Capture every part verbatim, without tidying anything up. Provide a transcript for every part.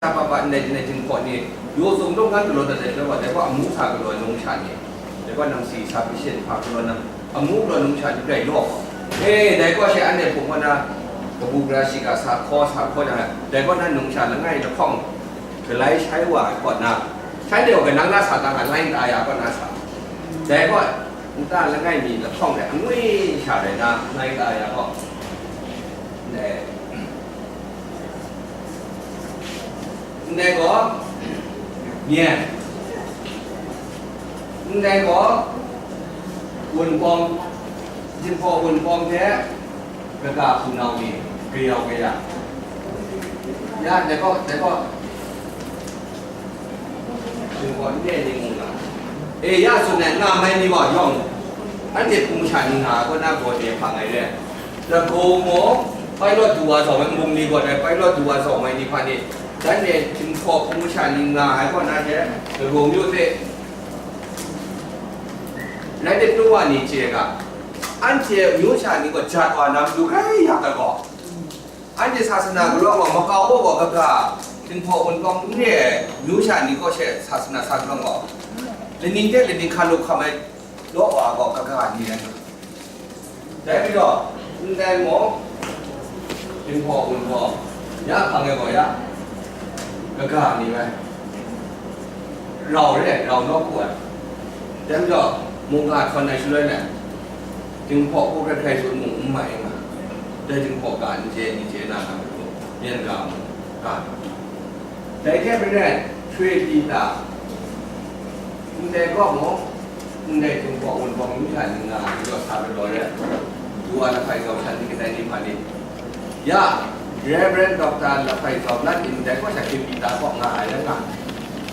Sha pa pa ndai, ndai jinghpaw ni, yaw zung dawng ngan galaw dat ai, dai gaw, dai gaw amu sa galaw ai nungsha ni, dai gaw nang si sa hpyi shin hpa galaw nang, amu galaw nungsha ni rai law. E, dai gaw she anhte hpung kaw na, kabu gara shiga sa hkaw, sa hkaw jang, dai gaw na nungsha langai lahkawng galai shai wa ai kaw na, shanhte gaw kanang na sa ta nga, lai nta ya kaw na sa. Dai gaw, nta langai mi lahkawng rai, angwi sha rai na, lai nta ya kaw. Ndai. Ndai gaw, myen. Ndai gaw, wunpawng, jinghpaw wunpawng hte kaga hpunau ni, kayau kaya. Ya, ndai gaw, ndai gaw. Jinghpaw n re ni mung na. E, ya tsun ai, nga mai ni wa yawng, anhte hpung masha ni nga ai kaw na gaw de hpang ai re. Lagaw mung, pailawt du wa zawng ai, mung ni gaw dai pailawt du wa zawng ai ni hpa ni, dan e jinghpaw hpung masha ni nga ai kaw na hte, lagaw myu hte, rai de pru wa ni chye ga, anhte myu sha ni gaw jat wa na matu grai yak ai gaw. Anhte sasana kalawng gaw, makau gaw gaw kaga, jinghpaw wunpawng n re ai, myu sha ni kaw she sasana sa kalawng gaw, laning de laning hkan lu hkam ai law wa gaw kaga ni rai nga. Dai majaw, ndai mung, jinghpaw wunpawng, ya hpang e gaw ya, kaga ni rai. Rau re, rau nawku ai. Dai majaw, mungga htawn ai shaloi na, jinghpaw hku hkrai hkrai tsun mung n mai nga. Dai jinghpaw ga n chye, n chye na, na matu, myen ga mung, ga. Dai hte maren, Hkristu ta, ndai kaw mung, ndai jinghpaw wunpawng myu sha ni nga, majaw sa galaw re, du wa lahpai gau sha ni kadai ni hpa ni, Ya, Reverend Doctor Lahpai Zawm Lat in dai kaw sha Hkristu ta kaw nga ai rai nga.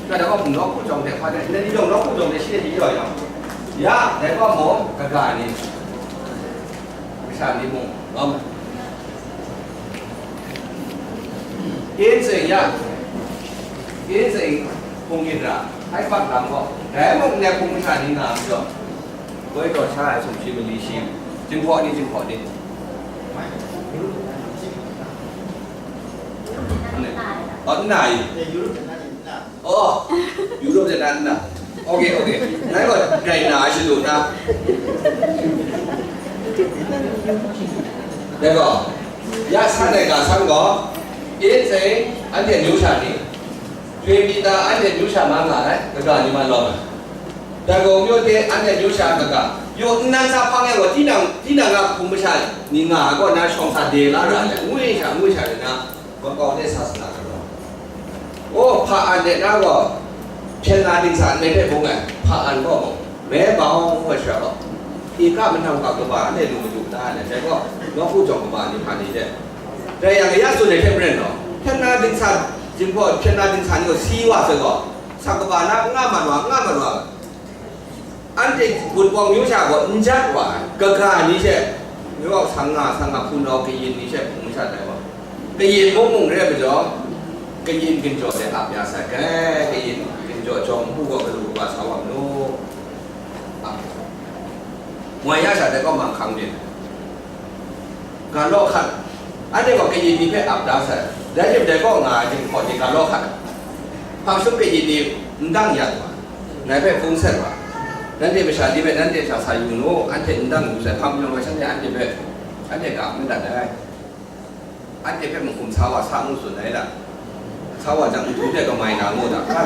Dai kaw mung nawku jawng hte hpa de, ndai ni jawng nawku jawng hte shi de di yaw yang. Ya, dai kaw mung kaga ni, masha ni mung, lawm. Yin tsing ya, yin tsing hpung yin ra, hai bak lam gaw, dai mung ndai hpung masha ni nga ai majaw. Woi taw sha ai sumshi mali shi, jinghpaw ni, jinghpaw ni. Oh, n na i? Oh, Europe de nan na. Ok, ok. Ngai gaw dai na ai shadu na. Dai gaw, ya san ai ga san gaw, yin tseng anhte myu sha ni, Hkristu ta anhte myu sha ma nga ai, kaga ni ma lawm ai. Dagang myu hte anhte myu sha kaga, yaw nnan sa hpang ai gaw, tinang, tinang a hpung masha ni nga ai kaw na shawng sa de la ra ai, ngwi sha, ngwi sha rai na, makau de sa sala galaw. O, hpa an de na gaw, hpyen na dingsa nme hpe bung ai, hpa an gaw mung, me bau wa sha gaw, ika manang ga kaba anhte lu madu na ai, dai gaw, nawku jawng kaba ni hpa ni hte. Dai yang, ya tsun ai hte maren gaw, hpyen na dingsa, jinghpaw hpyen na dingsa ni gaw si wa sai gaw, sa kaba na n nga mat wa, n nga mat wa. Anhte Wunpawng myu sha gaw n jat wa ai, kaga ni she, myu gaw sang nga, sang nga hpunau kayin ni she hpung masha tai wa. Kayin mung mung re ai majaw, kayin ginjaw de ap ya sai, kai, kayin ginjaw jawng npu gaw galu kaba sa wa nu. A, ngoi ya sha dai kaw manghkang myit. Ga law hkat, anhte gaw kayin ni hpe ap da sai, dai hte dai kaw nga ai jinghpaw ni ga law hkat, hpang shum kayin ni n dang ya wa, ngai hpe hpung sat wa, nanhte masha ni hpe nanhte hta sa yu nu, anhte n dang yu sai, hpang majaw ngai shanhte anhte hpe, anhte ga n madat ai, anhte hpe mahkum sa wa sa ngu tsun ai da. Sa wa jang, nhtu de kamai na ngu da. A,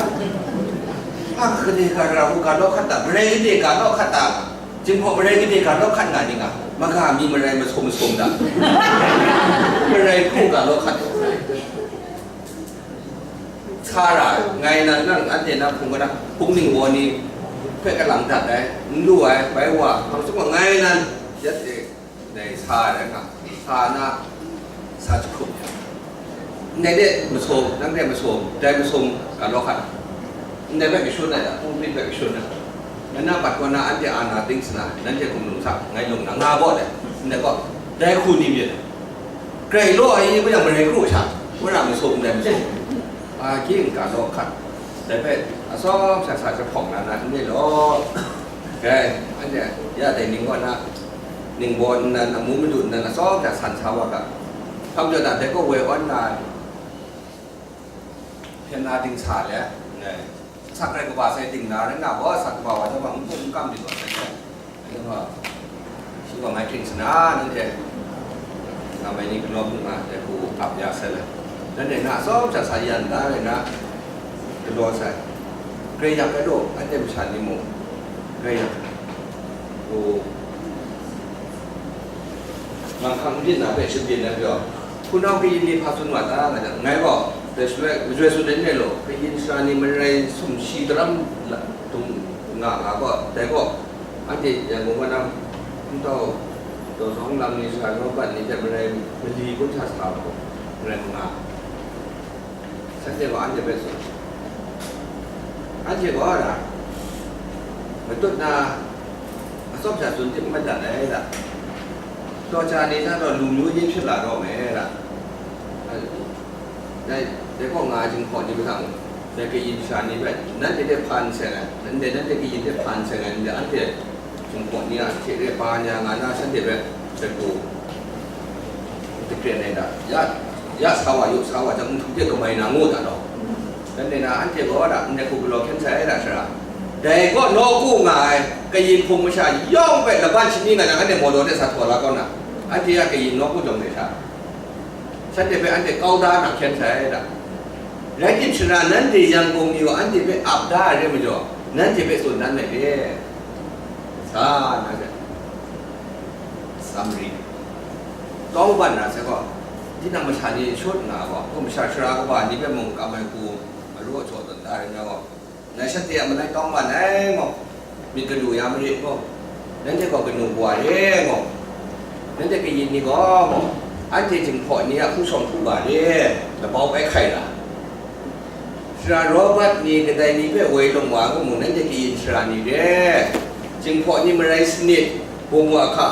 a, kade ka ra u ga law hkat da, marai kade ga law hkat da, jinghpaw marai kade ga law hkat nga ni nga, maga mi marai masum masum da. Marai hku ga law hkat. Sa ra, ngai nan nang anhte na hpung kara, hpung ningbaw ni hpe kalang dat ai, n lu ai, bai wa, hpang shum ngai nan, yet e, Dai sa ai rai nga, sa na, sa jahkrup. Ndai de masum, nang de masum, dai masum ga law hkat. Ndai bai kashun ai da, pungpit bai kashun ai. Ngai na bat kaw na anhte a na ting sana, nanhte hkum lung sa, ngai lung na nga gaw dai. Ndai gaw, dai hku ni myit. Grai law ai ni, mayang marai kru sha, wora masum, ndai masum. A, ging ga law hkat. Dai bai, atsawm sa sa jahpawng na na n re law. Dai, anhte, ya dai ning kaw na, ningbaw nnan, amu madu nnan, atsawm hta san sa wa ga. Hkam jaw na, dai gaw woi awn na, Na ding sa le, ngai, asak rai kaba sai ding na rai na, wa asak kaba wa chyawm, n pum n kam di wa sai le, anhte gaw, shi gaw mai hkring sa na, nanhte, na mai ni galaw hpung na, dai hku ap ya sai le, nanhte na atsawm sha sa yan da rai na, galaw sai, Karai Kasang rai law, anhte masha ni mung, Karai Kasang, o, Manghkang byin na hpe shabyin ai pyaw, hpunau kayin ni hpa tsun wa ta, nga jang, ngai gaw, dai shaloi, majoi tsun ai ni law, kayin sara ni marai sumshi daram la-, dung nga nga gaw, dai gaw, anhte Yangon kaw na, Hpungtau, Dawzawng lam ni, sara Rawbat ni hte marai mali kun sa sa gaw, marai manga. Shanhte gaw anhte hpe tsun. Anhte gaw na, matut na, atsawm sha tsun tim madat ai da. Taw ca ni hta gaw lu myu ni hpyi la raw me da. Dai, dai kaw nga ai jinghpaw ni mahtang, dai kayin sha ni hpe, nanhte hte hpan seng ai, nanhte, nanhte kayin hte hpan seng ai, nanhte anhte Jinghpaw ni a hte re pa ni a nga na shanhte hpe hkrit hku dikren ai da. Ya, ya sa wa yu, sa wa jang, nhtu de kamai na ngu da law. Dan de na, anhte gaw da, ndai hku galaw hkyen sai ai da sara. Dai gaw nawku nga ai, kayin hpung masha yawng hpe laban shani nga jang, anhte mawdaw de sa htaw la kau na, anhte a kayin nawku jawng de sha, shanhte hpe anhte kau da na hkyen sai ai da. Rai tim, sara nanhte Yangon ni gaw anhte hpe ap da ai re majaw, nanhte hpe tsun dan ai re. Sa na hte, Samari, tawng ban ra sai gaw, tinang masha ni shut nga gaw, hkum sha sara kaba ni hpe mung kam ai hku, aru ajaw tawn da rai nga gaw, ngai shanhte a malai tawng ban ai gaw, myit gadu ya marit gaw, nanhte gaw kanu kawa re gaw, nanhte kayin ni gaw, anhte Jinghpaw ni a hku shawng hku ga re, labau bai hkai ra. Sara Robert ni kadai ni hpe woi lawm wa ai gaw mung, nanhte kayin sara ni re, Jinghpaw ni marai sanit, bung wa hka,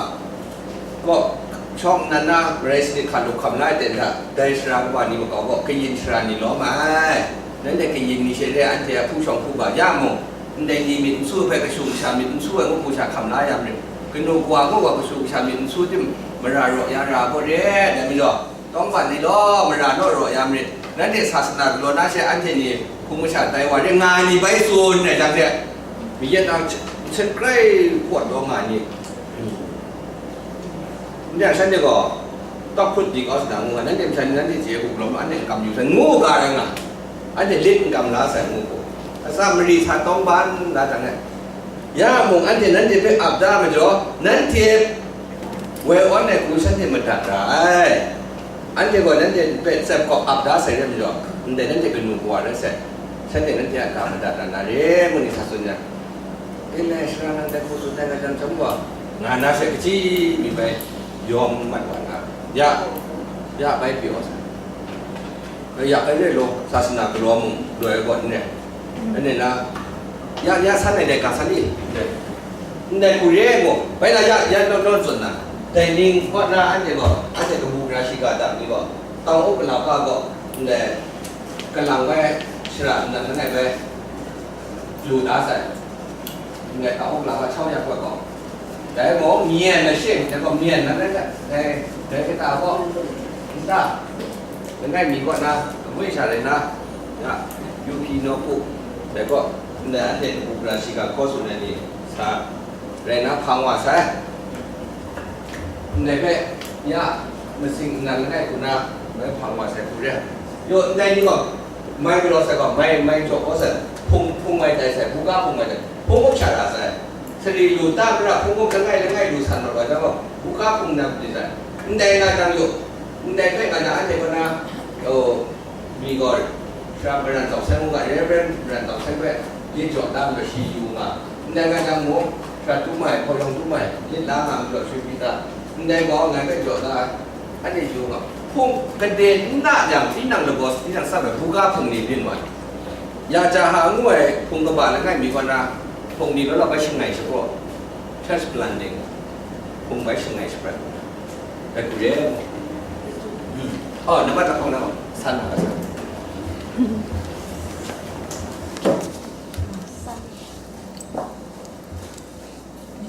kaw, shawng nnan na marai sanit hkam lup hkam la ai ten hta, dai sara kaba ni makau gaw kayin sara ni lawm ai. Nanhte kayin ni she re, anhte a hpu shawng hpu ga ya mung, ndai ni myit n su hpe kashu kasha myit n su ai ngu hpu sha hkam la ya marit. Kanu kawa gaw kashu kasha myit n su tim mara raw ya ra gaw re, dai majaw, tawng ban ni law, mara naw raw ya marit. Nanhte sasana galaw na she anhte ni hpung masha tai wa re nga ai ni bai tsun ai jang hte, mayat na hten grai pawt taw nga ai ni. Ndai shanhte gaw, tawk hput di kau sa na ngu nga, nanhte masha ni nanhte chye hku galaw ma, anhte n kam yu sai ngu ga rai nga, anhte lit n kam la sai ngu hku, atsam mari sa tawng ban la jang e. Ya mung anhte nanhte hpe ap da majaw, nanhte woi awn ai hku shanhte madat ra ai. Anhte gaw nanhte hpe tsep kawp ap da sai re majaw, ndai nanhte kanu kawa rai sai, shanhte nanhte a ga madat ra na re, ngu ni sa tsun yang, Elai sara nang dai hku tsun dai nga jang chyawm gaw, nga na she kachyi mi bai yawng mat wa na, ya, ya bai pyaw sa. Ya, ai re law, sasana galaw mung loi ai gaw n re. Anhte na, ya, ya san ai dai ga san i, ndai hku re ai gaw, bai na ya, ya naw naw tsun na, dai ning kaw na anhte gaw, anhte kabu gara shiga dang ni gaw, tang u kana pa gaw, ndai kalang bai, shara nnan langai bai, lu da sai. Ndai tang u kana pa chau ya gaw, dai gaw myen na shing, dai gaw myen na rai, dai, dai kata gaw, nta, langai mi kaw na, kamwi sha rai na, ya, yu hpyi nawku, dai gaw, ndai anhte kabu gara shiga hkaw tsun ai ni sa, rai na hpang wa sai. Ndai hpe, ya, masing nnan langai hku na, bai hpang wa sai hku re. Yaw, ndai ni gaw, mai galaw sai gaw, mai, mai jaw kau sai, hpung, hpung mai tai sai, buga hpung mai tai, hpung hkrup sha ra sai. Sali lu ta mara hpung hkrup langai langai lu san mat wa jang gaw, buga hpung na pyi sai. Ndai nga jang yaw, ndai hpe nga jang anhte kaw na, oh, Mi gaw, Sara Maran Tau Seng u ga, Reverend Maran Tau Seng hpe lit jaw da nna shi yu nga, ndai nga jang mung, Sara Tum Ai, Hpaw Yawng Tum Ai, lit la nga, Majaw Shwi Pita, ndai gaw ngai hpe jaw da ai, anhte yu nga. Hpung gade n na jang, tinang labos, tinang sap ai, buga hpung ni byin wa ai. Ya Jaha ngu ai hpung kaba langai mi kaw na, hpung ni law law bai shangai shapraw, transplanting, hpung bai shangai shaprat. Dai hku re. Hmm. Oh, nambat lahkawng na, san na, san.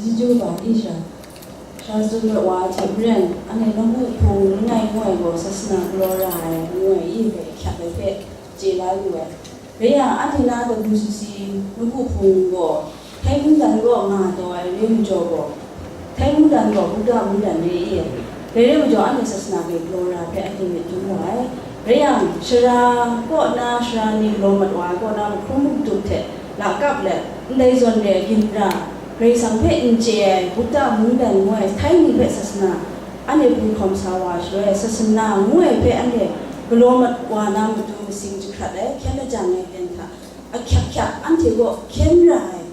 Chyeju ga di sha, sha tsun rawt wa ai hte maren, anhte nawku hpung langai ngu ai gaw sasana galaw ra ai, ngu ai, i hpe hkyak ai hpe, chye la lu ai. Rai yang, anhte na W C C nawku hpung gaw, Htai mungdan gaw nga taw ai re majaw gaw, Htai mungdan gaw Buddha mungdan re i, dai re majaw anhte sasana hpe galaw ra hpe anhte myit dum wa ai. Rai yang, sara kaw na, sara ni galaw mat wa ai kaw na, mahkrum mahkdup hte lakap let, ndai zawn re ai ginra, Karai Kasang hpe n chye ai Buddha mungdan ngu ai Htai ni hpe sasana anhte pru hkawm sa wa shaloi, sasana ngu ai hpe anhte galaw mat wa na matu masing jahkrat ai, hkyen lajang ai ten hta, ahkyak hkyak anhte kaw hkyen ra ai,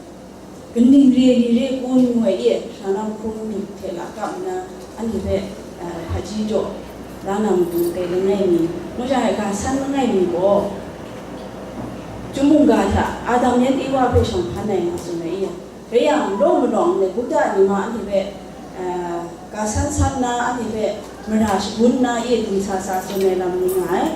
kaning re ni re kun ngu ai e, sha na hkrum ni hte lakap nna, anhte hpe, eh, hpaji jaw la na matu dai langai mi, ngu jang ai ga san langai mi gaw, Chyum mungga hta Adam yan Ewa hpe shawng hpan ai nga tsun ai e. Rai yang, law malawng let Buddha ni ma anhte hpe, eh, ga san san na, anhte hpe mara shabun na, e dingsa sa tsun ai lam ni nga ai.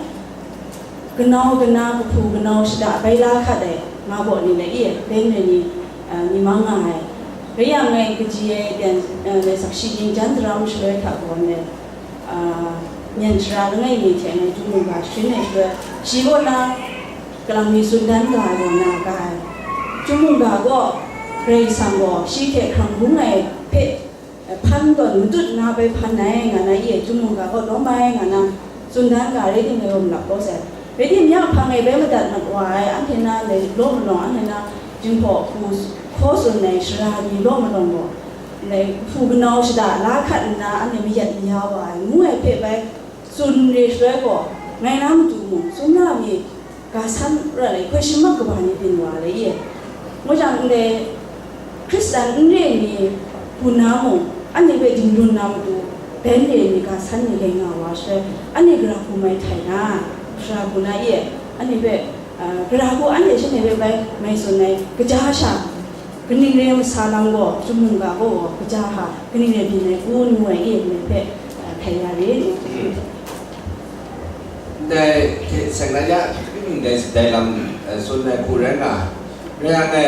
Kanau kana, kahpu kanau shada bai la hkat ai nga baw ni le, e leng re ni, eh, ni mang nga ai. Rai yang, ngai kaji ai ten, eh, sakshi ning jan daram shaloi hta gaw, ngai, ah, myen sara langai mi hte ngai Chyum mungga sharin ai shaloi, shi kaw na kalang mi tsun dan ga ai gaw na ga ai. Chyum mungga gaw Karai Kasang gaw shi hte hkrang bung ai hpe, eh, hpan tawn matut na bai hpan ai nga na, i e Chyum mungga gaw lawm ai nga na tsun dan ga rai timung, ngai gaw malap kau sai. Rai timung, ya hpang e bai madat mat wa ai, anhte na lai law malawng, anhte na Jinghpaw hku hkaw tsun ai sara ni law malawng gaw, lai hpu kanau shada la hkat nna, anhte mayat maya wa ai, ngu ai hpe bai tsun re shaloi gaw, ngai na matu mung, tsun na mi ga san rai lai, hkoi shi mak kaba ni byin wa ai e. Ngu jang, ndai Hkristan n re ni hku na mung, anhte hpe dingrun na matu, ben re ni ga san ni rai nga wa shaloi, anhte gara hku mai htai na, gara hku na e, anhte hpe, ah, gara hku anhte shanhte hpe bai mai tsun ai, kaja sha, kaning re masa lam gaw, Chyum mungga gaw gaw, kaja hka, kaning re byin ai kun ngu ai e, ndai hpe, ah, htai ya rit. Ndai hte seng na ya, ndai, ndai lam, eh, tsun ai hku rai nga, rai yang e,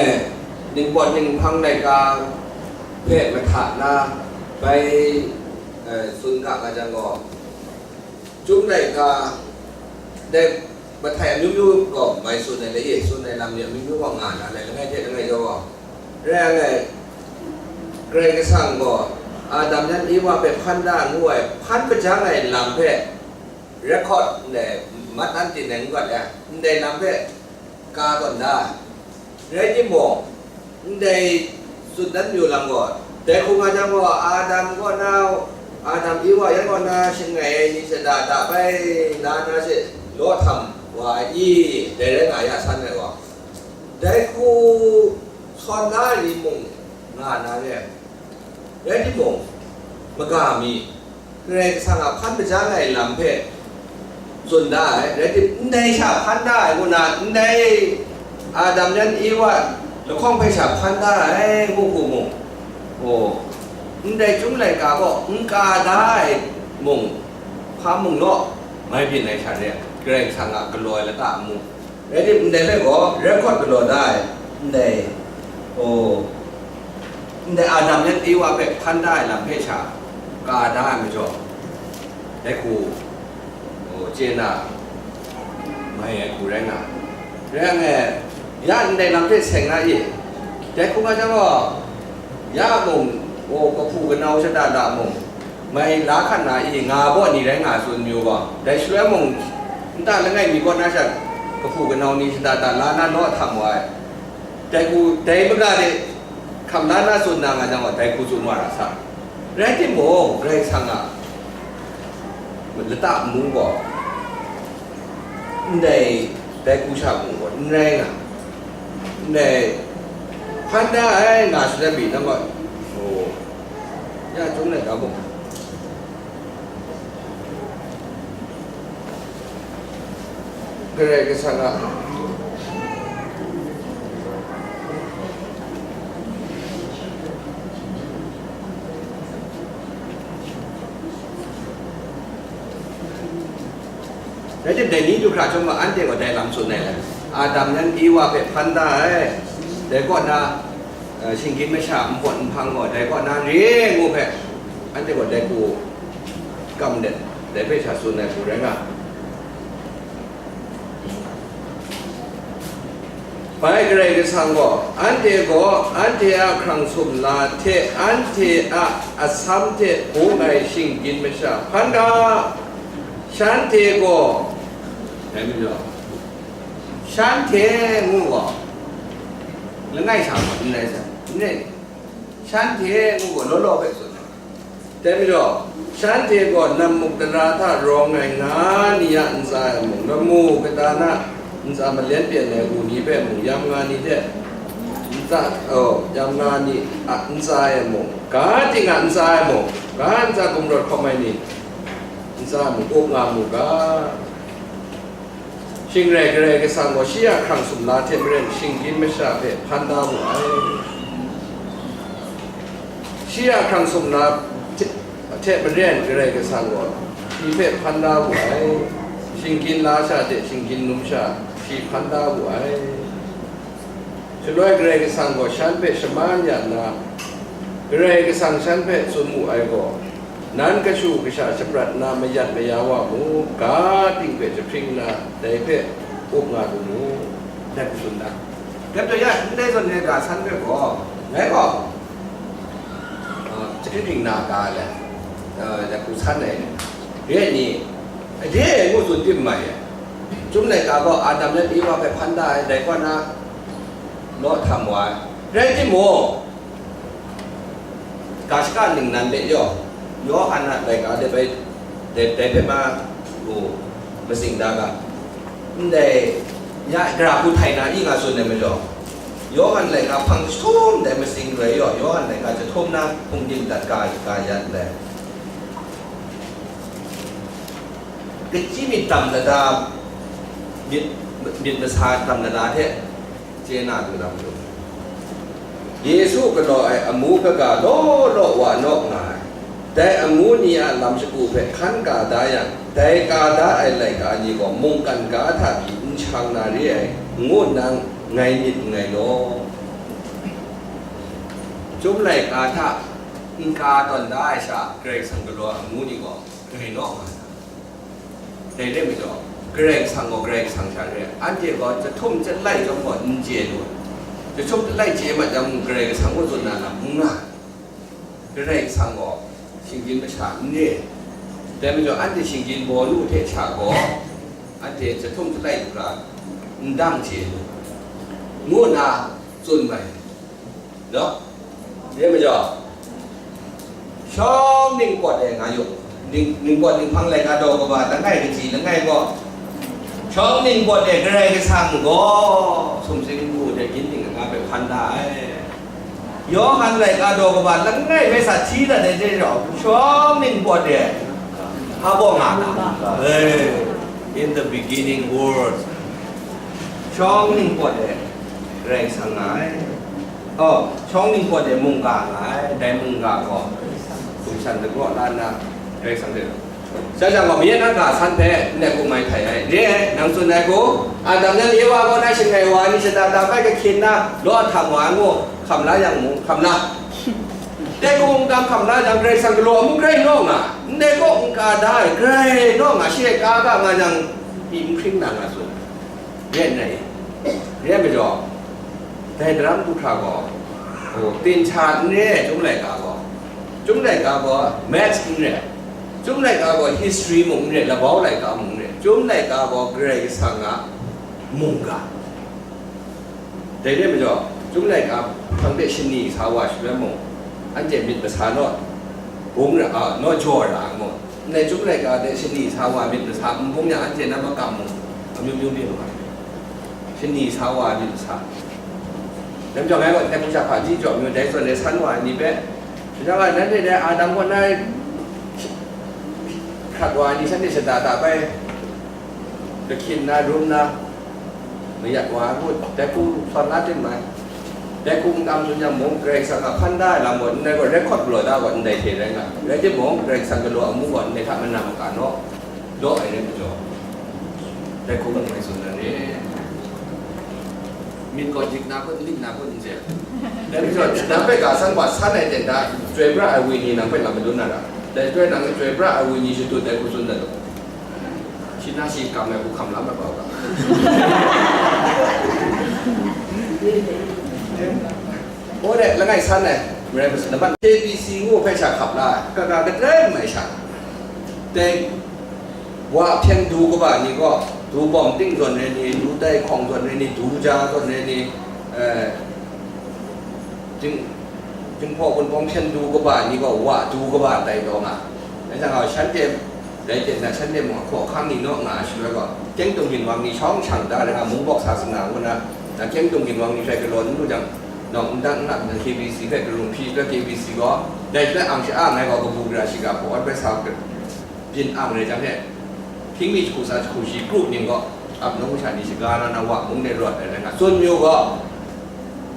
ningpawt ninghpang laika hpe mahta na bai, eh, tsun ga nga jang gaw, Chyum laika, dai mahtai amyu myu gaw mai tsun ai le, e tsun ai lam ni amyu myu gaw nga na, lai langai hte langai jaw gaw, rai yang e, Karai Kasang gaw Adam yan Ewa hpe hpan da ngu ai, hpan hpajang ai lam hpe record ndai mat anhte nang n gat ai, ndai lam hpe ka tawn da ai. Rai timung, ndai tsun dan mayu lam gaw, dai hku nga jang gaw, Adam kaw na, Adam Ewa yan kaw na shangai ai ni shada da bai la na she law htam wa ai i? Dai rai nga ya san ai gaw, dai hku sawn na ai ni mung nga na re ai. Rai timung, maga mi, Karai Kasang a hpan maja ai lam hpe tsun da ai, rai tim, ndai sha hpan da ai ngu na, ndai Adam yan Ewa lahkawng hpe sha hpan da ai ngu hku mung, oh, ndai Chyum laika gaw n ka da ai mung, hpa mung naw, mai byin ai sha re ai, Karai Kasang a galaw ai lata mung. Rai tim, ndai hpe gaw record galaw da ai, ndai, oh, ndai Adam yan Ewa hpe hpan da ai lam hpe sha ka da ai majaw, dai hku, oh, chye na mai ai hku rai nga ai. Rai nga ai, ya ndai lam hpe seng na i? Dai hku nga jang gaw, ya mung, oh, kahpu kanau shada da mung, mai la hkat na i, nga baw ni rai nga tsun mayu gaw, dai shaloi mung, nta langai mi kaw na sha kahpu kanau ni shada da la na law htam wa ai. Dai hku, dai maga de hkam la na tsun na nga jang gaw, dai hku tsun wa ra sa. Rai timung, Karai Kasang a lata mung gaw, ndai, dai hku sha mung gaw n rai nga, ndai hpan da ai nga shadawn mi, nang gaw, oh, ya Chyum laika mung, Karai Kasang a Rai tim, dai ni du hkra chyawm gaw, anhte gaw dai lam tsun ai le, Adam yan Ewa hpe hpan da ai, dai kaw na, eh, shinggyim masha npawt nhpang gaw dai kaw na re ai ngu hpe, anhte gaw dai hku kam let, dai hpe sha tsun ai hku rai nga. Bai Karai Kasang gaw, anhte gaw anhte a hkrang sumla hte anhte a atsam hte bung ai shinggyim masha hpan ga, shanhte gaw, dai majaw, shanhte ngu gaw, langai sha gaw n rai sai, n rai, shanhte ngu gaw law law hpe tsun ai. Dai majaw, shanhte gaw nam muk dara hta rawng ai nga ni a ntsa e mung, lamu kata na ntsa malen pyen ai u ni hpe mung, yam nga ni hte ntsa, oh, yam nga ni a ntsa e mung, ga ting a ntsa e mung, ga ntsa gumrawt hkawm ai ni ntsa e mung, up nga mu ga. Shing rai, Karai Kasang gaw shi a hkrang sumla hte maren shinggyim masha hpe hpan da wu ai. Shi a hkrang sumla hte, hte maren Karai Kasang gaw shi hpe hpan da wu ai. Shinggyim la sha hte shinggyim num sha shi hpan da wu ai. Shaloi Karai Kasang gaw shan hpe shaman ya nna, Karai Kasang shan hpe tsun wu ai gaw, nan kashu kasha shaprat nna mayat maya wa mu, ga ting hpe jahpring nna dai hpe up nga lu mu, dai hku tsun da. Dai majaw ya, ndai zawn ai ga san hpe gaw, ngai gaw, ah, jahpring na ga le, ah, dai hku san ai, re ai ni, de ngu tsun tim mai ai. Chyum laika gaw Adam let Ewa hpe hpan da ai, dai kaw na law htam wa ai. Rai timung, ga shaka ningnan de yaw, Yawhan a laika de bai, dai, dai hpe ma lu matsing da ga, ndai ya gara hku htai na i nga tsun ai majaw, Yawhan laika hpang jahtum dai matsing roi yaw, Yawhan laika jahtum na hpung dim dat ga, ga ya ndai. Kachyi myit dam lada, myit, myit masa dam lada hte chye na lu lam lu. Yesu galaw ai amu kaga law law wa naw nga ai. Dai amu ni a lam shagu hpe hkan ka da yang, dai ka da ai laika ni gaw mungkan ga hta pyi n shang na re ai, ngu nna ngai myit nngai law. Chyum laika hta n ka tawn da ai sha, Karai Kasang galaw ai amu ni gaw, Karai naw nga na. Dai re majaw, Karai Kasang gaw Karai Kasang sha re ai, anhte gaw jahtum jahtum lai chyawm gaw n chye lu ai. Jahtum jahtum lai chye mat yang mung, Karai Kasang gaw tsun na lam n nga ai. Karai Kasang gaw shinggyim masha n re ai. Dai majaw, anhte shinggyim baw lu hte sha gaw, anhte jahtum jahtum lai lu ra, n dang chye lu, ngu nna tsun mai. No? Re majaw, shawng ningpawt e nga yu, ning, ningpawt ninghpang laika daw kaba langai kaji langai gaw, shawng ningpawt e Karai Kasang gaw sumsing ngu de gyin ning nga hpe hpan da ai. Yawhan laika daw kaba langai hpe sa hti dat ai hte rau, shawng ningpawt e hpa baw nga ta? Eh, in the beginning word. Shawng ningpawt e Karai Kasang nga ai. Oh, shawng ningpawt e mungga nga ai, dai mungga gaw hkum shan dagraw la nna, Karai Kasang hte, sha jang gaw, mayen a ga san hpe ndai hku mai htai ai. Re ai, nang tsun ai hku, Adam yan Ewa kaw na shangai wa ni shada da bai kahkyin na, law htam wa ai ngu, hkam la yang mung, hkam la. Dai hku mungkan hkam la jang, Karai Kasang galaw amu grai naw nga, ndai kaw n ka da ai, grai naw nga, shi e ka ga nga jang, pyi n hkring na nga tsun. Re ai, re ai majaw, dai daram du hkra gaw, oh, tin hta n re ai, Chyum laika gaw, Chyum laika gaw maths n re ai, Chyum laika gaw history mung n re ai, labau laika mung n re ai, Chyum laika gaw Karai Kasang a mungga. Dai re ai majaw, Chyum laika hpang de shani sa wa shaloi mung, anhte myit masa naw bung ra, a, naw jaw ra ai mung, ndai Chyum laika de shani sa wa myit masa n bung yang, anhte na makam mung amyu myu byin wa ai. Shani sa wa myit masa. Dai majaw ngai gaw dai hpung shahpa ji jaw myu dai zawn e san wa ai ni hpe, shada nga nanhte dai Adam kaw na hkrat wa ai ni shanhte shada da bai, kahkyin na, rum na, mayat wa ai ngut, dai hku sawn la tim ai. Dai hku n tam tsun yang mung, Karai Kasang a hpan da ai lam gaw, ndai gaw record galaw da gaw, ndai hte rai nga ai. Rai timung, Karai Kasang galaw amu gaw, ndai hta mana maka naw, daw ai rai majaw, dai hku mung ngai tsun na re. Myit gaw dik na kun, lik na kun, n chye. Dai majaw, nang hpe ga san wa san ai ten da, chyoi pra ai wenyi nang hpe lam madun na ra. Dai chyoi nang chyoi pra ai wenyi shadut ai hku tsun dat u. Shi na shi kam ai hku hkam lam ai bau ga. Ngai san ai, Marai Masum laban K B C ngu hpe sha hkap la ai, kaga kadai mai sha. Dai wa hpyen du kaba ni gaw, du bawng ting zawn rai ni, du tai hkawng zawn rai ni, du ja zawn rai ni, eh, jing-, jinghpaw wunpawng hpyen du kaba ni gaw, wa du kaba tai taw nga. Dai jang gaw, shanhte Dai hte na shanhte mung ahkaw ahkang ni naw nga ai shaloi gaw, kyeng tungrin wang ni shawng shang da ai nga, mung bawk sa sanga ngu na, na kyeng tungrin wang ni hpe galaw n lu jang, nawng n dang n ap nang K B C hpe karung hpyi, K B C gaw, dai hpe ang sha-ang ai gaw, kabu gara shiga hpaw bai sa byin ang rai jang hte, hkying mi jahku sa jahku shi group ning gaw, ap nawng masha ni shaga na na wa mung de rawt ai rai nga, tsun mayu gaw,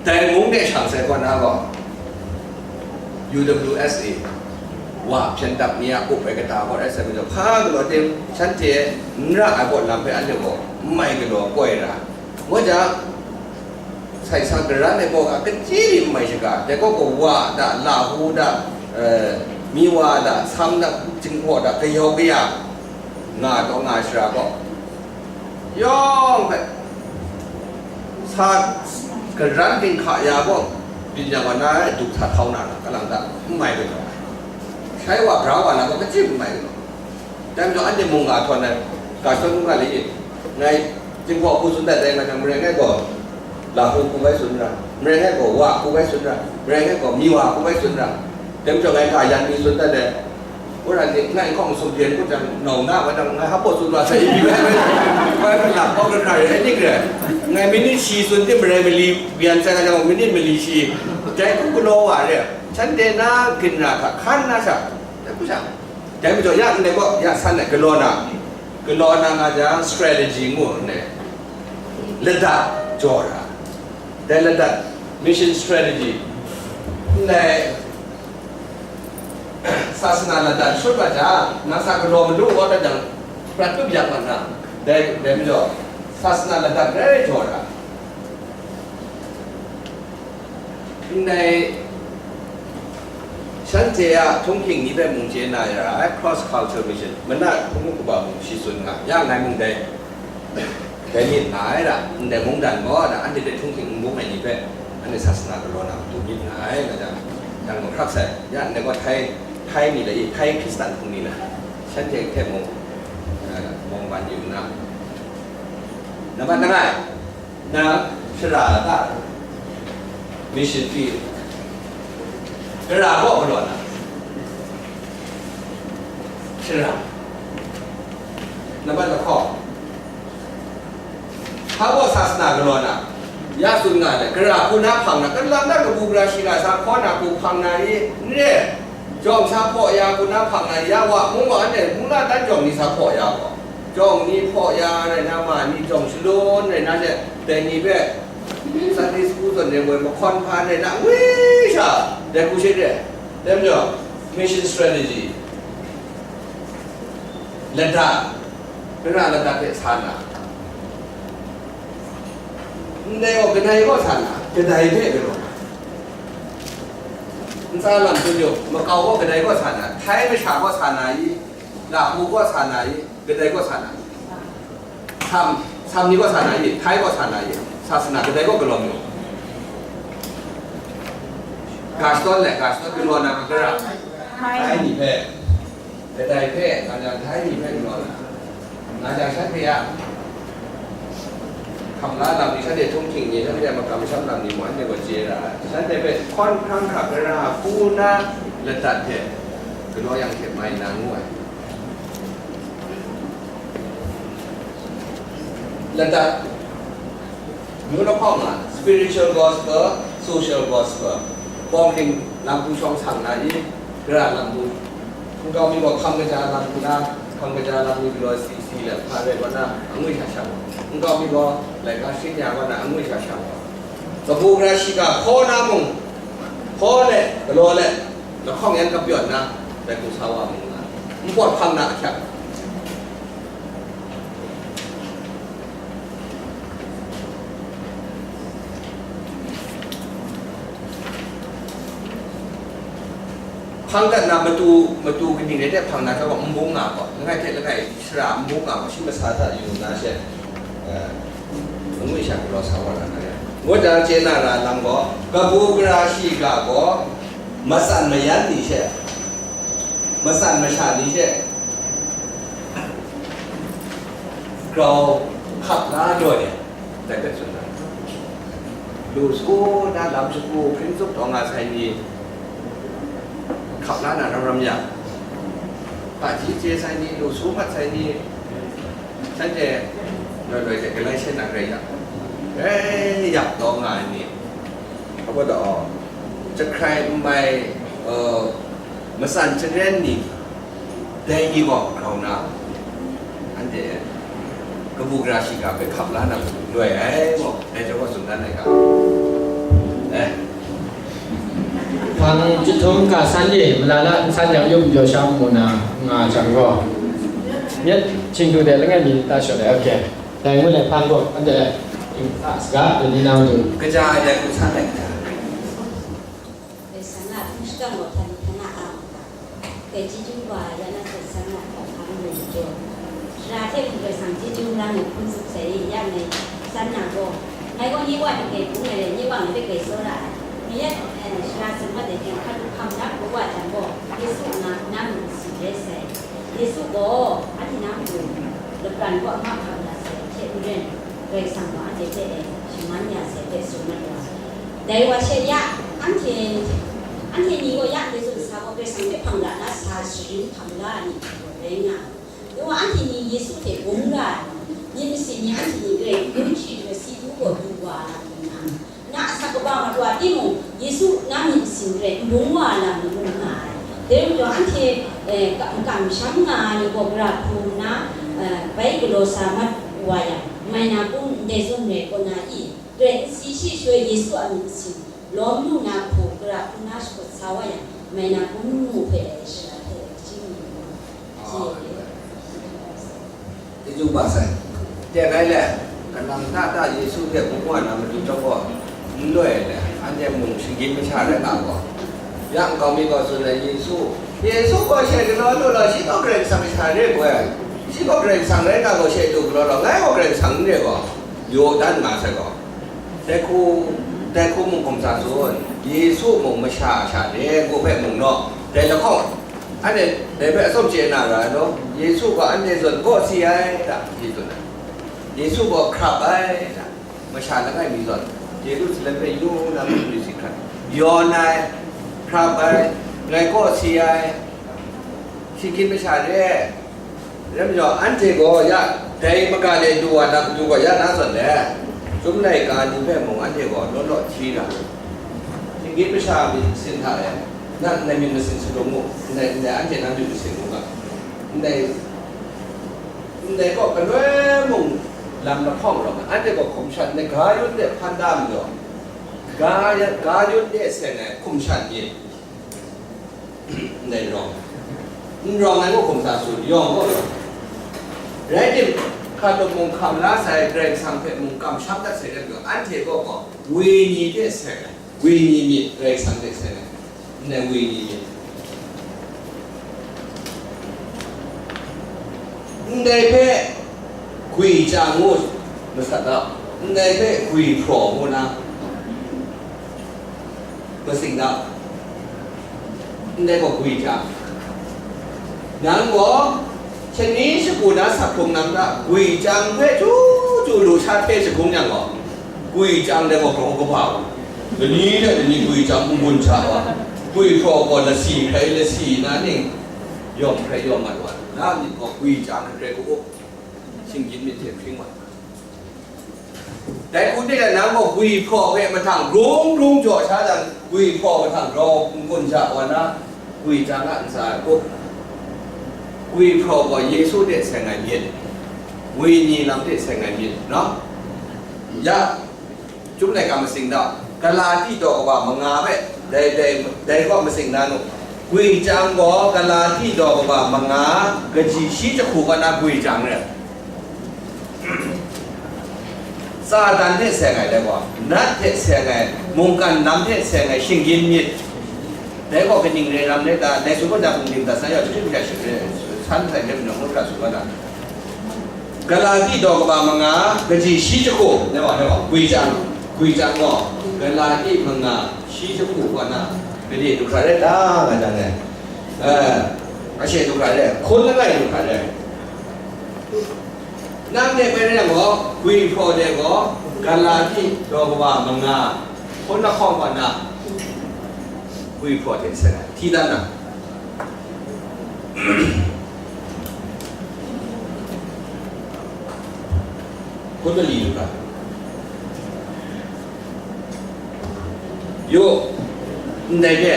Dai mung de shang sai kaw na gaw, U W S A, wa hpyen dap ni a up ai kata gaw rai sai majaw, hpa galaw tim, shanhte n ra ai kaw lam hpe anhte gaw n mai galaw koi ra. Ngu jang, sai sa garan ai kaw ga, kachyi mi n mai shaga, dai kaw gaw wa da, lahu da, eh, miwa da, sam da, jinghpaw da, kayau kaya, nga taw nga shara gaw, yawng hpe sa garan dinghka ya gaw, byin yang wa na ai, du sa htau na, kalang ta, n mai galaw ai. Shai wa, bra wa na gaw, kachyi n mai galaw. Dai majaw, anhte mung nga htawn ai, ga shadawn mung nga le, ngai, jinghpaw hku tsun dat dai nga jang, marai ngai gaw, lahu hku bai tsun ra, marai ngai gaw, wa hku bai tsun ra, marai ngai gaw, miwa hku bai tsun ra. Dai majaw, ngai ga yan mi tsun dat dai, Wora ni ngai hkawng sumren kut jang, nau na wa jang, ngai hpa tsun wa sai, bai bai lam hkawng rai rai, ning rai. Ngai minit shi tsun tim rai, mali yan sai nga jang, minit mali shi. Dai hku galaw wa re. Shanhte na ginra hta hkan na sha, dai hku sha. Dai majaw, ya ndai gaw, ya san ai, galaw na, galaw na nga jang, strategy ngu ndai. Ladat jaw ra. Dai ladat, mission strategy. Ndai, Sasana ladat shut wa jang, nang sa galaw malu wa dat jang, prat tup yak wa na, dai, dai majaw, sasana ladat rai jaw ra. Ndai, shanhte a htunghking ni hpe mung chye na ya ra ai, cross culture mission, mana hpung kaba mung shi tsun nga, ya ngai mung dai. Dai myit nga ai ra, ndai mungdan gaw na, anhte hte htunghking n bung ai ni hpe, anhte sasana galaw na matu myit nga ai, nga jang, yang mahkrak sai, ya ndai gaw Thai, Thai ni la i, Thai Hkristan hpung ni la, shanhte hte mung, eh, mung ban yu nna, nambat langai, na shara ta, mission field, gara gaw galaw na, shara, nambat lahkawng, Hpa gaw sasana galaw na, ya tsun nga ai, gara hku na hpang na, kalam na kabu gara shiga sa hkaw na hku hpang na i, n re, jawng sa hpaw ya hku na hpang na, ya wa mung wa anhte mung na dan jawng ni sa hpaw ya gaw, jawng ni hpaw ya rai na ma ni, jawng shalun rai na she, dai ni hpe Sunday school zawn re woi mahkawn hpa rai na, ngwi sha, dai hku she re, dai majaw, mission strategy. Ladat, gara ladat hte sa na, ndai gaw kadai gaw sa na, kadai hpe galaw na, ntsa lam tsun yu, makau gaw kadai gaw sa na, Thai masha gaw sa na i, lahu gaw sa na i, kadai gaw sa na, sam, sam ni gaw sa na i, Thai gaw sa na i, sasana kadai gaw galaw mu. Gaston le, Gaston galaw na, gara, Thai ni hpe. Kadai hpe, nga jang Thai ni hpe n rawt ai. Nga jang shanhte a hkam la lam ni, shanhte htunghking ni, shanhte a makam masham lam ni mung, anhte gaw chye ra ai. Shanhte hpe hkawn hkrang hkra gara hku na ladat hte galaw yang hte mai na ngu ai. Ladat Myu lahkawng na, spiritual gospel, social gospel. Bawng hking lam hku shawng sang na i, gara lam hku. Nkau mi gaw hkam kaja lam hku na, hkam kaja lam ni galaw si si le hpa rai wa na, angwi sha shang. Nkau mi gaw laika shing ya wa na, angwi sha shang. Kabu gara shiga hkaw na mung, hkaw le, galaw le, lahkawng yan kapyawn na, dai hku sa wa mung na, npawt hpang na ahkyak. Hpang dat na matu, matu kaning rai hte hpang na hkra gaw, n bung nga gaw, langai hte langai shara n bung nga gaw, shi masa hta yu na she, eh, n ngwi sha galaw sa wa na, Ngut jang chye na ra lam gaw, kabu gara shiga gaw matsan mayan ni she, matsan masha ni she grau hkap la daw ai, dai hpe tsun ai. Lu sagu na lam shagu hpring tsup taw nga sai ni, hkap la na ram ram yang, hpaji chye sai ni, lu sagu mat sai ni, shanhte loi loi hte galai she na rai yang, grai yak taw nga ai ni, hpa gaw, jahkrai n mai, uh, matsan charen ni, dai ni gaw grau na, anhte kabu gara shiga hpe hkap la na loi ai gaw, dai chyawm gaw tsun dan ai ga. Eh. Hpang chyahtum ka san e, malala nsan yang yum jaw sha mu na nga jang gaw, myit Htingdu de langai mi ta shawt ai, okay. Dai ngut ai hpang gaw, anhte hping hta saga, dai ni nang du. Kaja ai dai hku san ai kaja. Kaisang a hpung shakang gaw htan htan a ang ga. Kai chyeju wa ya na kaisang a hkawhkam lu jaw. Sara hte mung kaisang chyeju marang e hpung tsup sai, ya ngai san na gaw, ngai gaw nye wa hte kai bung ai rai, nye wa ngai hpe kai tsawra ai. Ngai ya, eh, sara summat ai hkying hkra du hkam da hku wa jang gaw, Yesu a na, na mung si rai sai. Yesu gaw anhte na matu lapran kaw a mahkra na sai hte maren, Karai Kasang gaw anhte hpe e shaman ya sai hpe tsun mat wa. Dai wa she ya, anhte, anhte ni gaw ya Yesu ntsa gaw Karai Kasang hpe hpang ra na sa sharin hkam la ai ni gaw rai nga ai. Dai wa anhte ni Yesu hte bung ra ai, myit masin ni anhte ni Karai n gun shi jang si du gaw du wa na lu na, na asak kaba matu wa timung, Yesu na myit masin rai n bung wa lam ni bung nga ai. Dai majaw anhte, eh, ka-, kamsham nga ai ni gaw gara hpung nna, eh, bai galaw sa mat wa yang, mai na kun ndai zawn rai kaw na i? Grai n si shi shaloi Yesu a myit masin lawm lu na hku gara hpung na shakut sa wa yang, mai na kun mu hpe shara hte kaji mi lu ai. Chyeju ba sai. Tek ai le, kanang ta ta Yesu hpe bung wa na matu chyawm gaw, n loi ai le, anhte mung shinggyim masha rai nga gaw, ya nkau mi gaw tsun ai, Yesu, Yesu gaw she galaw lu law, shi gaw Karai Kasang masha re gaw ai, shi gaw Karai Kasang rai nga gaw, she du galaw law, ngai gaw Karai Kasang n re gaw, yaw dan nga sai gaw, dai hku, dai hku mung hkum sa tsun, Yesu mung masha sha re ngu hpe mung naw, dai lahkawng, anhte dai hpe atsawm chye na ra ai law, Yesu gaw anhte zawn kaw si ai ta, shi tsun ai. Yesu gaw hkrap ai ta, masha langai mi zawn, Yerusalem hpe yu na mung si hkrat, yawn ai, hkrap ai, ngai kaw si ai, shinggyim masha re ai. Rai majaw, anhte gaw ya, dai maga de du wa na matu gaw ya na zawn le, Chyum laika ni hpe mung anhte gaw law law hti ra, shinggyim masha myit masin hta e, na ndai myit masin shalum mu, ndai, ndai anhte na myit masin mu ga, ndai, ndai kaw galoi mung lam lahkawng rawng, anhte gaw hkum shan ai, ga yun de hpan da majaw, ga, ga yun de seng ai hkum shan myit. Ndai rawng, n rawng ai mung hkum sa tsun, yawng gaw rawng. Rai tim, hkatup mung hkam la sai, Karai Kasang hpe mung kamsham dat sai rai majaw, anhte gaw gaw, wenyi hte seng ai, wenyi myit, Karai Kasang hte seng ai, ndai wenyi myit. Ndai hpe gwi chyang ngu masat da, ndai hpe gwi hpraw ngu na, masing da, ndai gaw gwi chyang. Nang gaw, shani shagu na sak hkrung nang hta, gwi chyang hpe chyu chyu lu sha hte shagun yang gaw, gwi chyang dai gaw grau kaba wa, lani hte lani gwi chyang n-gun sha wa, gwi hpraw gaw lasi hkrai lasi na ning, yawng hkrai yawng mat wa, na myit gaw gwi chyang hkrai hkrai hku up, shinggyim myit hte hpring wa. Dai hku de nang gaw gwi hpraw hpe mahtang grung grung jaw sha jang, gwi hpraw mahtang grau n-gun sha wa na, gwi chyang a ntsa e up. Gwi hpraw gaw Yesu hte seng ai myit, wenyi lam hte seng ai myit, no? Ya, Chyum laika masing da, Galati daw kaba manga hpe, dai, dai, dai gaw masing da nu. Gwi chyang gaw Galati daw kaba manga, kaji shi jahku kaw na gwi chyang re. Satan hte seng ai dai gaw, nat hte seng ai, mungkan lam hte seng ai shinggyim myit. Dai gaw kaning re ram le ta, dai su gaw na hpung ting dat san yawng, chyahtum hkra shing re, san hkrai hkrai hpung ngu hkra su gaw na. Galati daw kaba manga, kaji shi jahku, dai wa, dai wa, gwi chyang. Gwi chyang gaw, Galati manga shi jahku kaw na, gade du hkra rai ta, nga jang e, eh, ashe du hkra rai, hkun langai du hkra rai. Nang de bai rai yang gaw, gwi hpraw de gaw, Galati daw kaba manga, hkun lahkawng kaw na, gwi hpraw de sai ai, hti dan na. Hkun mali lu ga. Yu, ndai hpe,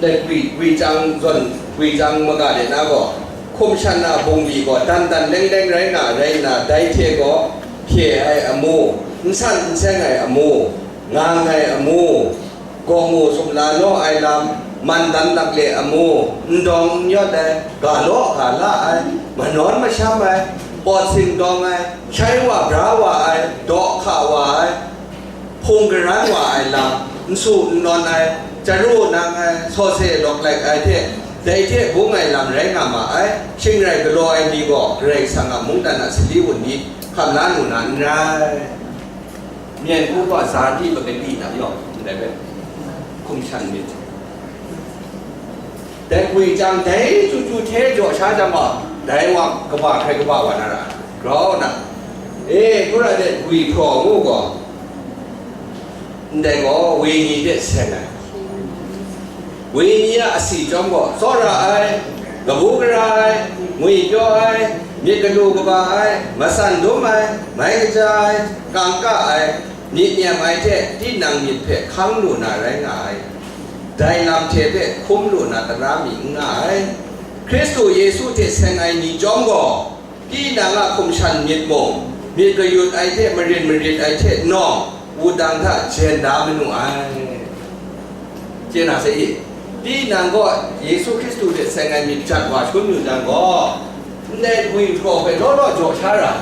ndai gwi, gwi chyang zawn, gwi chyang maga de na gaw, hkum shan na bungli gaw dan dan leng leng rai nga, rai nna, dai hte gaw hpye ai amu, n san n seng ai amu, ngang ai amu, gaw mu sumla naw ai lam, man dan lakle amu, n dawng n yawt ai, ga law ga la ai, manawn masham ai, pawt singdawng ai, shai wa bra wa ai, daw hka wa ai, hpung garan wa ai lam, n su n nawn ai, chyaru nang ai, sawse lawk laik ai hte, dai hte bung ai lam rai nga ma ai, shing rai galaw ai ni gaw Karai Kasang a mungdan a sali wunli hkam la lu na n rai. Myen hku gaw sa di pakali na yawng ndai hpe hkum shan myit. Dai gwi chyang dai chyu chyu hte jaw sha jang gaw, dai wa kaba hkrai kaba wa na ra, grau na. E, gura de gwi hpraw ngu gaw, ndai gaw wenyi hte seng ai. Wenyi a asi chyawm gaw, tsawra ai, kabu gara ai, ngwipyaw ai, myit galu kaba ai, matsan dum ai, mai kaja ai, kangka ai, myit nyem ai hte tinang myit hpe hkang lu na rai nga ai. Dai lam hte hpe hkum lu na tara mi n nga ai. Hkristu Yesu hte seng ai ni chyawm gaw, tinang a hkum shan myit mung, myit kayut ai hte marin marit ai hte nawng, wudang hta jen da manu ai. Chye na sai i? Tinang gaw Yesu Hkristu hte seng ai myit jat wa shangun yu jang gaw, ndai gwi hpraw hpe law law jaw sha ra,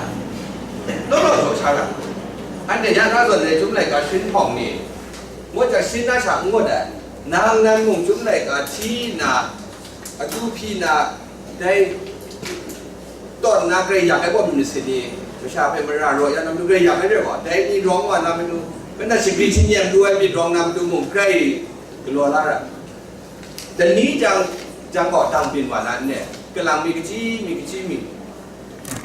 law law jaw sha ra. Anhte ya na zawn ai Chyum laika sharin hpawng ni, ngut jang sharin na sha n ngut ai, nang nan mung Chyum laika hti nna, akyu hpyi nna, dai tawn nna grai yak ai gaw myit masin ni, masha hpe mara raw ya na matu grai yak ai rai gaw, dai ni rawng wa na matu, kata shagri htingnyem lu ai myit rawng na matu mung grai galaw la ra. Dai ni jang, jang gaw dang byin wa na n le, kalang mi kaji mi kaji mi.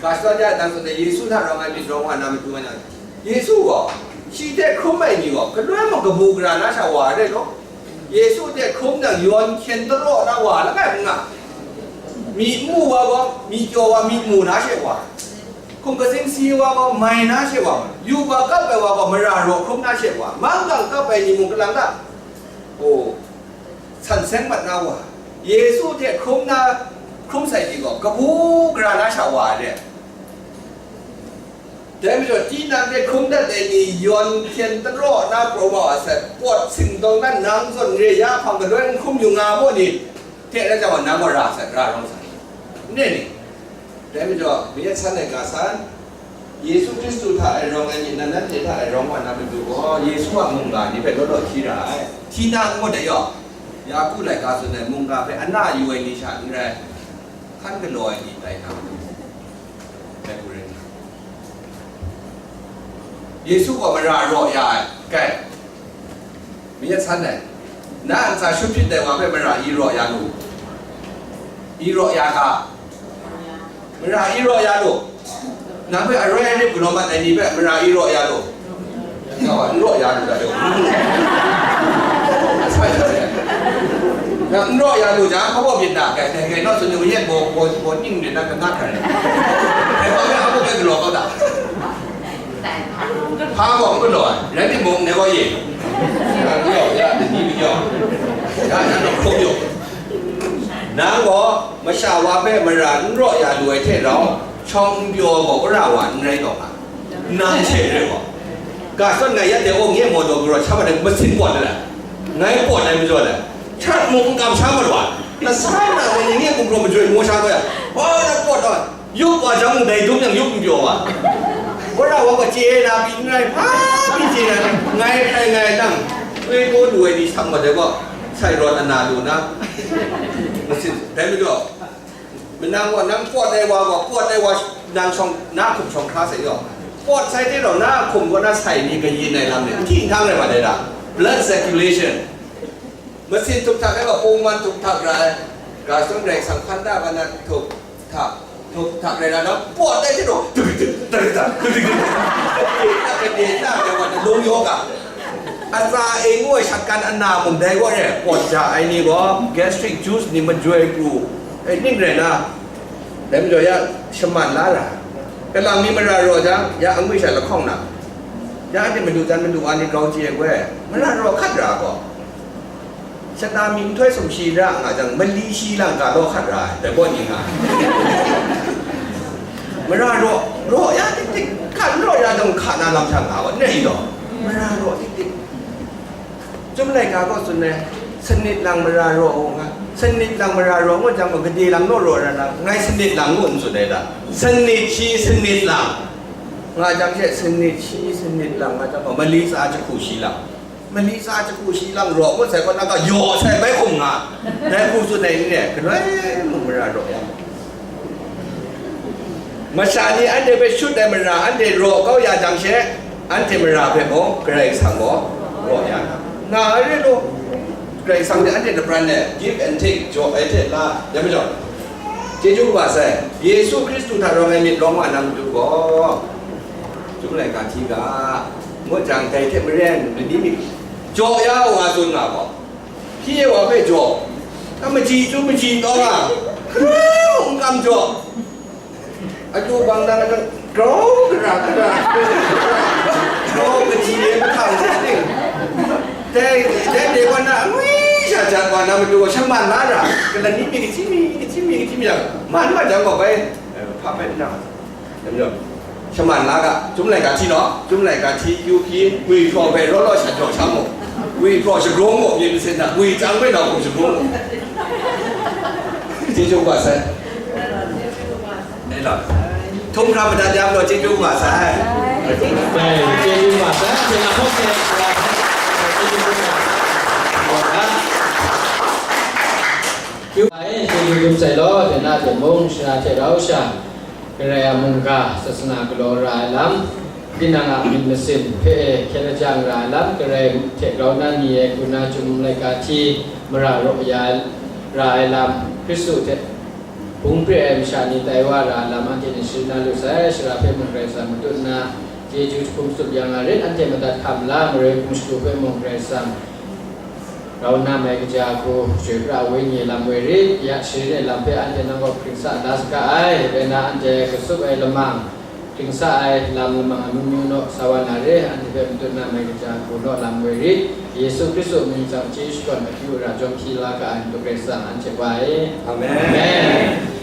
Ga shadawn ya ai, dang tsun ai, Yesu hta rawng ai myit rawng wa na matu nga na, Yesu gaw, shi hte hkrum ai ni gaw, galoi mung kabu gara na sha wa ai rai law. Yesu hte hkrum nang yawn hkyen taraw na wa langai n nga. Myi n mu wa gaw, myi kyaw wa, myi mu na she wa. Hkum katsing si wa gaw, mai na she wa. Yu ba kap ai wa gaw, mara raw hkrum na she wa. Manggang kap ai ni mung kalang ta? Oh, san seng mat na wa. Yesu hte hkrum na, hkrum sai ni gaw, kabu gara na sha wa ai re. Dai majaw, tinang hte hkrum dat ai ni yawn hkyen taraw na pru wa ai sai, pawt singdawng na nang zawn re ya hpang galoi n hkrum yu nga mu ni? Hte rai jang gaw, nang gaw ra sai, ra rawng sai. N re ni? Dai majaw, mayat san ai ga san, Yesu Hkristu hta e rawng ai myit nan, nanhte hta e rawng wa na matu gaw, Yesu a mungga ni hpe law law hti ra ai. Hti na n ngut ai yaw, Yaku laika tsun ai mungga hpe ana yu ai ni sha n rai, hkan galaw ai ni tai na matu, dai hku rai nna, Yesu gaw mara raw ya ai, kai, mayat san ai, na a ntsa shut hpyit ai wa hpe mara i raw ya lu, i raw ya ga, mara i raw ya lu. Nang hpe aroi arip galaw mat ai ni hpe mara i raw ya lu. Nang wa n raw ya lu ga de. Nang n raw ya lu jang, hpa baw myit na, kai, kai, kai, naw tsun ni, mayat baw, baw, baw ning de na, ka na hkrai. Dai hpa hpe a baw hpe galaw kau ta. Hpa gaw n galaw ai, rai timung, ngai gaw ye. Nang n raw ya, ni ni yaw. Ya, ya, nang hkrum yaw. Nang gaw masha wa hpe mara n raw ya lu ai hte rau, shawng n pyaw gaw wora wa n rai taw nga, nang hte re gaw. Ga shadawn ngai ya de, o, nye maw daw galaw sha ma de, masin pawt ai, ngai pawt ai majaw le, hkrat mung n kam sha mat wa, lasa na ngai nye gumhpraw majoi maw sha gaw ya, o, na pawt taw, yup wa jang mung dai dum yang yup n pyaw wa. Wora wa gaw chye na pyi n rai, hpa pyi chye na, ngai hkrai ngai nang, twe taw lu ai ni shang mat ai gaw, sai rawt ana lu na, masin, dai majaw, manang gaw nang pawt ai wa gaw, pawt ai wa nang shawng, na hkum shawng hkra sai yaw. Pawt sai hte rau na hkum kaw na sai ni kayin ai lam ni, nhti nhtang rai wa dai da. Blood circulation. Masin htup htak ai wa, pungman htup htak rai. Ga sung rai sang hkan da ga na htup htak, htup htak rai na, pawt ai hte rau, tuk tuk, tuk tuk, tuk tuk. Na kade na, na wa na long yaw ga. Atsa e ngu ai shat kan ana mung dai gaw re, pawt ja ai ni gaw, gastric juice ni majoi pru, e, ning rai na, dai majaw ya shaman la ra. Kalang mi mara raw jang, ya angwi sha lahkawng na, ya anhte madu jan madu wa ni grau chye ai goi, mara raw hkat ra gaw, shata mi nhtoi sumshi ra nga jang, mali shi lang ga law hkat ra ai, dai gaw ni nga. Mara raw, raw ya tik tik, hkat raw ya jang, hka na lam hta nga gaw, ne i law, mara raw tik tik. Chyum laika gaw tsun ai, sanit lang mara raw u nga, sanit lang mara raw ngut jang gaw, gade lang naw raw ra na, ngai sanit lang ngu n tsun ai ta? Sanit shi sanit lang nga jang she, sanit shi sanit lang nga jang gaw, mali tsa jahku shi lang, mali tsa jahku shi lang raw ngut sai gaw, na ga yaw sai bai hkum nga, dai hku tsun ai ni e, galoi mung mara raw yang. Masha ni anhte hpe shut ai mara anhte raw kau ya jang she, anhte mara hpe mung Karai Kasang gaw raw ya na, nga ai re law. Karai Kasang hte anhte lapran e give and take, jaw ai hte la, ya majaw, chyeju kaba sai, Yesu Hkristu hta rawng ai myit lawng wa na matu gaw, chyum laika hti ga, ngut jang, dai hte maren lani myit jaw ya u nga tsun nga gaw, hpyi wa hpe jaw, a machyi chyum machyi tawng a, hkru n kam jaw, akyu bang dan, grau gara gara, grau kaji e mahtang ni ting, dai, dai de wa na angwi sha jat wa na matu gaw, shaman la ra, kalani mi, kaji mi, kaji mi, kaji mi yang, man ma jang gaw bai, eh, hpa bai nna. Shaman la ga, chyum laika hti naw, chyum laika hti kyu hpyi, gwi hpraw hpe raw law sha jaw sha mu, gwi hpraw shagrung mu, myit masin hta, gwi chyang hpe nau hkum shagrung mu. Chyeju kaba sai. Ni law, htum hkra madat ya law, chyeju kaba sai. Bai, chyeju kaba sai. Chyeju kaba sai. Bai, chyeju kaba sai law, de na de mung, shana hte rau sha. Karai a mungga, sasana galaw ra ai lam, tinang a myit masin hpe e hkyen lajang ra ai lam, Karai hte grau na ni e hku na chyum laika hti mara raw ya ra ai lam, Hkristu hte bung pre ai masha ni tai wa ra ai lam, anhte ni sharin na lu sai, shara hpe mung Karai Kasang matut nna, chyeju jahkum shatup ya nga rit, anhte madat hkam la, maroi hpung shadu hpe mung Karai Kasang Grau nna mai kaja hku, Chyoi pra ai Wenyi e lam woi rit, ya sharin e lam hpe anhte nang kaw hpring sa da saga ai, rai nna anhte katsup ai lamang, hpring sa ai lam lamang amyu myu naw sa wa na re, anhte hpe matut nna mai kaja hku naw lam woi rit, Yesu Hkristu a mying chyang chyeju shakawn akyu ara jawm hpyi la ga ai, Madu Karai Kasang anhte wa e. Amen. Amen.